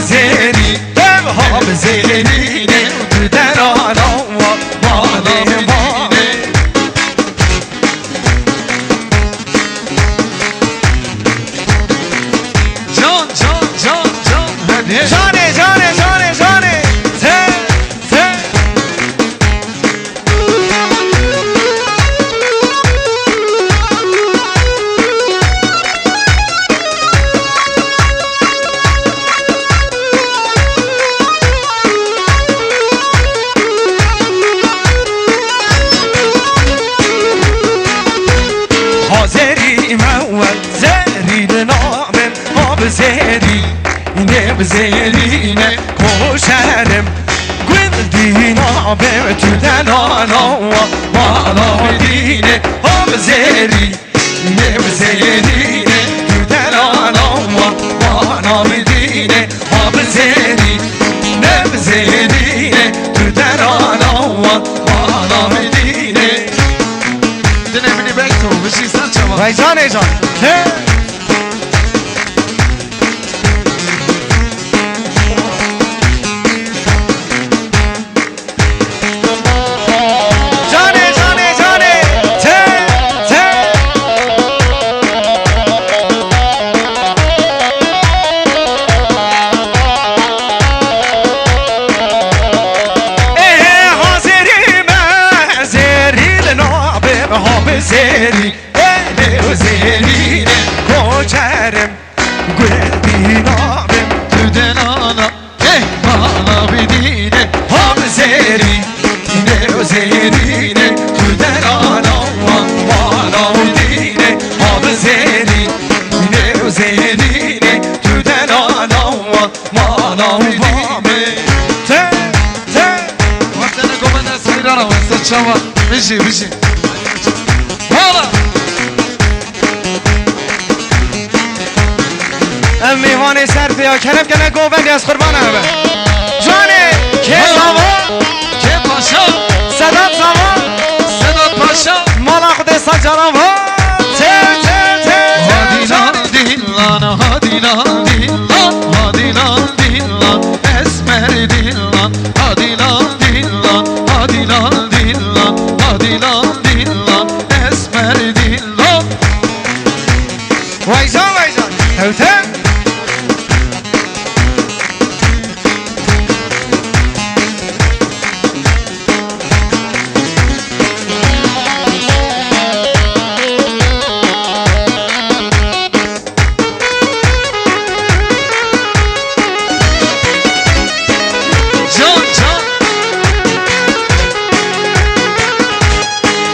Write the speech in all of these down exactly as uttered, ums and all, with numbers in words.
Zêrî, ev ha bi zêrî ne, tu derana wa, wa ne, wa ne. Can, can, can, can. Hadi. Canê, canê, canê, canê. Te, te. Hazerî me we zerî li nabim, ha bi zêrî, ne bi zêrî ne koşerim. Gul dîna bim tu delala wa, wa la dîne, ha bi zêrî. Ne bi zêrî ne tu delala wa, wa na bi dîne, ha bi zêrî. Ne bi zêrî ne tu delala wa, wa na bi dîne. Dilê min ê bek to, bijî ser çava. Vay canê can. He. Canê, canê, canê. Te, te. Ê, hazirî me, zêrî li nabê, ha bi zêrî. Ê, lê zêrî ne koçerim. Gul dîna bim tu delala, eh, bala bidîne, ha bi zêrî, ne zêrî ne tu delala, wa, bala bidîne, ha bi zêrî, ne zêrî ne tu delala, wa, bala bidîne. Te, te. Vatene govene seyran, weste çava, bijî, bijî. Hala. Em mêvanê ser pêya kerem kene govendê ez qurban eve. Canê, kê zava? Kê paşa? Sedat zava? Sedat paşa. Mala Xwedê sal caran va. Tev, tev, tev, tev. Hadi lan dillan, hadi lan dillan, hadi lan dillan, esmer dillan, hadi lan dillan, hadi lan dillan, hadi lan dillan, esmer dillan. Vay can, vay can. Tev, tev. Can, can.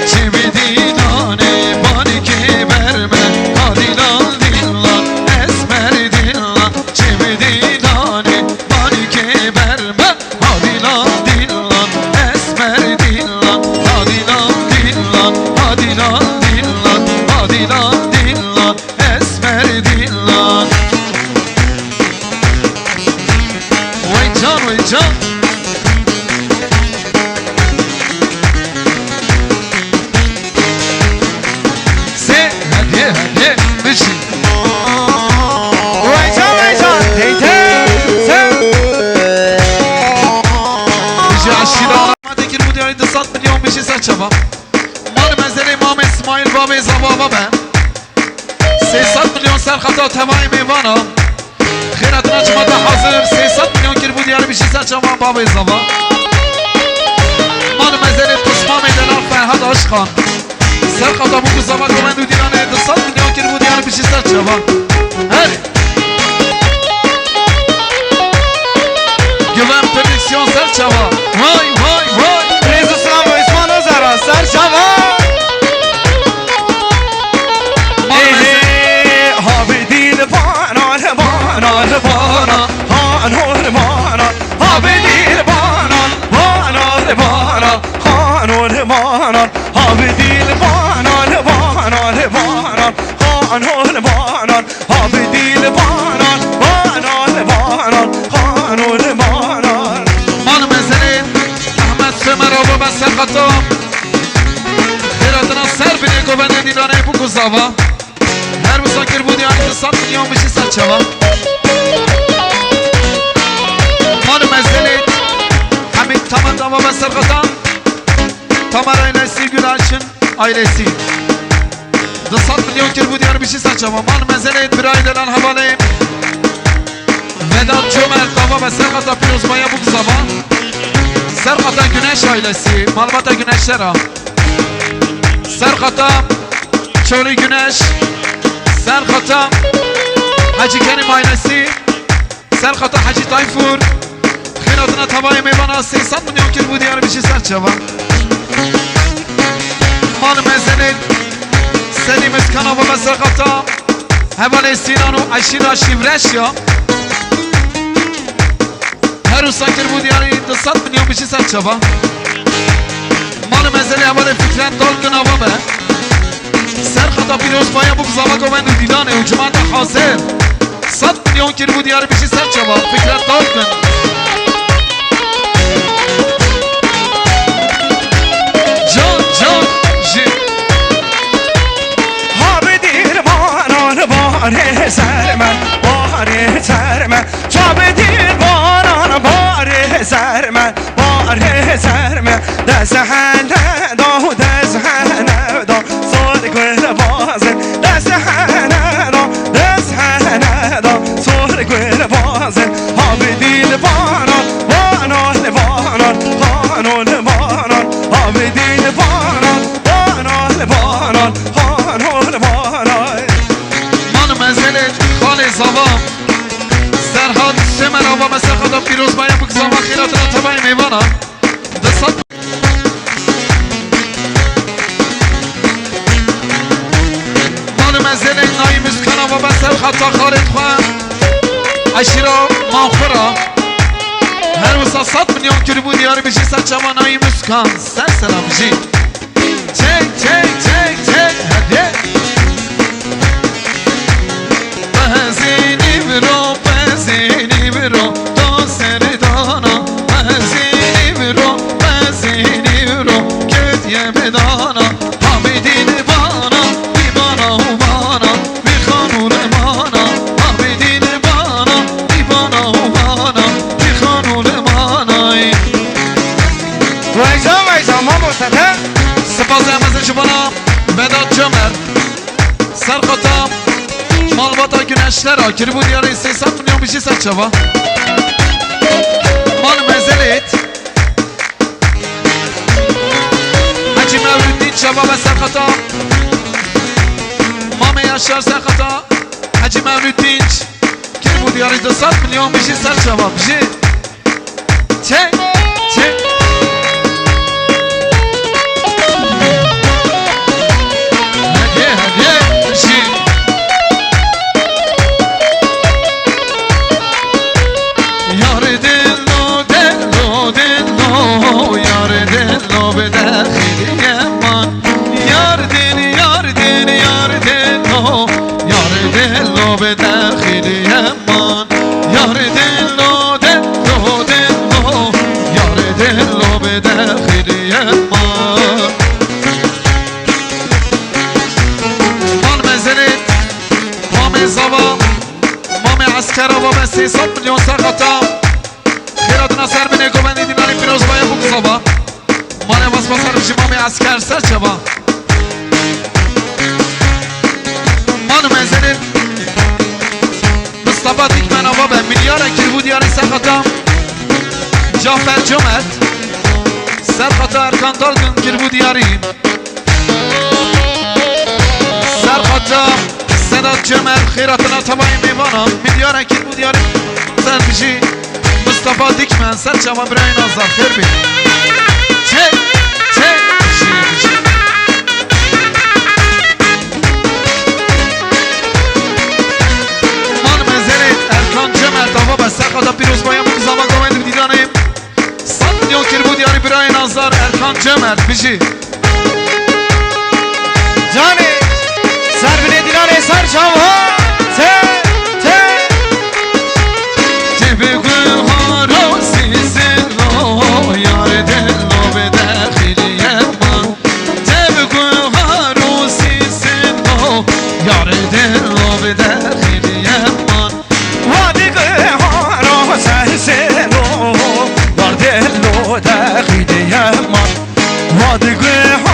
Çimî dîlanê banikê ber me, ha dîlan dîlan, esmer dîlan. Çimî dîlanê banikê ber me, ha dîlan dîlan, esmer dîlan. Ha dîlan dîlan, ha dîlan dîlan, ha dîlan dîlan, esmer dîlan. Wey can, wey can. Sê, hediye, hediye, biçî. Wey can, wey can. Hey, hey, hey. Biçî aşkına. Madê kir bu diyarî du sed milyon biçî ser çava. Mal mezelê Mamê Smaîl babê zava va be. Sê sed milyon ser xeta tevayê mêvana. Xêra dina cimata hazir, sê sed milyon kir bu diyarî biçî ser çava babê zava. Mal mezelê pismamê delal Ferhat Aşkan. Ser xeta bu ku zava govend û dîlanê du sed milyon kir bu diyarî biçî ser çava. Her. Güven prodüksiyon ser çava. Vay, vay, vay. Rêz û silam bo Îsmaîl Ozera ser çava. Ê, ha bi dîl bana, bana, bana, ha nor bana, ha bi dîl bana, bana, bana, ha nor bana, ha bi dîl bana, bana, bana, ha nor bana. Ha bi dîl banan, banan, banan, xanûr banan. Mal mezelê Ehmed Semer abo ben ser xeta. Xêratina ser binê govendê dîlanê bu ku zava. Her wisa kir bu diyarî du sed milyon bişî ser çava. Baba Serxatan, Tamer ailesi, Gülaş'ın ailesi. Du sed milyon kiribû diyar bişî ser çava. Mal mezelê birayê delal hevalê Vedat Comer, Baba Serxata pîrozbaya bû zava. Serxata Güneş ailesi, malbata Güneşlera. Serxata Çolî Güneş, Serxata Hacı Kerim ailesi. Serxata Hecî Tayfûr, xêratina tevayê mêvana sê sed milyon kiribû diyar bişî ser çava. Mal mezelê Selîm Özkan ava me Serxata, hevalê Sînan û eşîra Şîvreş ya. Her wisa kiribû diyarî du sed milyon bişî ser çava. Mal mezelê hevalê Fikret Dalgın ava me. Serxata pîrozbaya bû bi zava govend û dîlanê û cimata hazir. Sed milyon kiribû diyarî bişî ser çava. Fikret Dalgın. Can, can, jî. Habidîn baran barê ser me, barê ser me. Çabidîn baran barê ser me. Barê ser me, dest hene da, dest hene da, sor gul bazin. Dest hene da, dest hene da, sor gul bazin. Habidîn baran, baran, baran, baran, baran. Habidîn baran, baran, baran, baran, baran. Mal mezelê xalê zava. Serhat Semer ava me Serxata pîrozbaya bû zava xêratina tevayê mêvana. Du sed. Mal mezelê Naîm Özkan ava me Serxata xalê xwe. Eşîra Manxura. Her wisa sed milyon kiribû diyarî bişî ser çava Naîm Özkan. Ser selam jî. Çek, çek, çek, çek, hadi. Bezînî viro, bezînî viro, to serdana. Bezînî viro, bezînî viro, ketiye bedana. Habidîn bana, bî bana û bana, bî xanû re bana. Habidîn bana, bî bana û bana, bî xanû re bana. Veyza, veyza, mamoste te. Spas em ez ji bona Vedat Comer. Serxata malbata Güneşlera kiribû diyarî sê sed milyon bişî ser çava. Mal mezelêt. Hecî Mevlüddin çava ve Serxata. Mamê Yaşar Serxata. Hecî Mevlüddin kiribû diyarî du sed milyon bişî ser çava. Bijî. Çek, çek. Hadi, hadi. Jî. Yar dilo, dilo, dilo, yar dilo bi dexilî yeman. Yar din, yar din, yar dilo, yar dilo bi dexilî yeman. Yar dilo, dilo, dilo, yar dilo bi dexilî yeman. Mal mezelê, mamê zava, mamê eskera va me sê sed milyon Serxata. Xêratina ser binê govendê dînanê pîrozbaya bû zava. Mala Vaspa ser bijî mamê esker ser çava. Mal mezelê Mustafa Dikmen ava be milyara kiribû diyarî Serxata. Cafer Cömert. Serxata Erkan Dalgın kiribû diyarî. Serxata Sedat Cömert xêratina tevayê mêvana. Milyara kiribû diyarî ser bijî. Mustafa Dikmen, ser çava birayên Azad, xêr bê. Çek, çek, çek, çek. Mal mezelê Erkan Cömert ava be Serxata pîrozbaya bû zava govend bi dîdanê. Sed milyon kiribû diyarî birayên Azad Erkan Cömert, bijî. Canê, ser binê dîlanê ser çava, te, te. Te bi guhar û sîselo, yar dilo bi dexilî yeman. Te bi guhar û sîselo, yar dilo bi dexilî yeman. Wa digihara seselo, yar dilo dexî Dê heman va digwe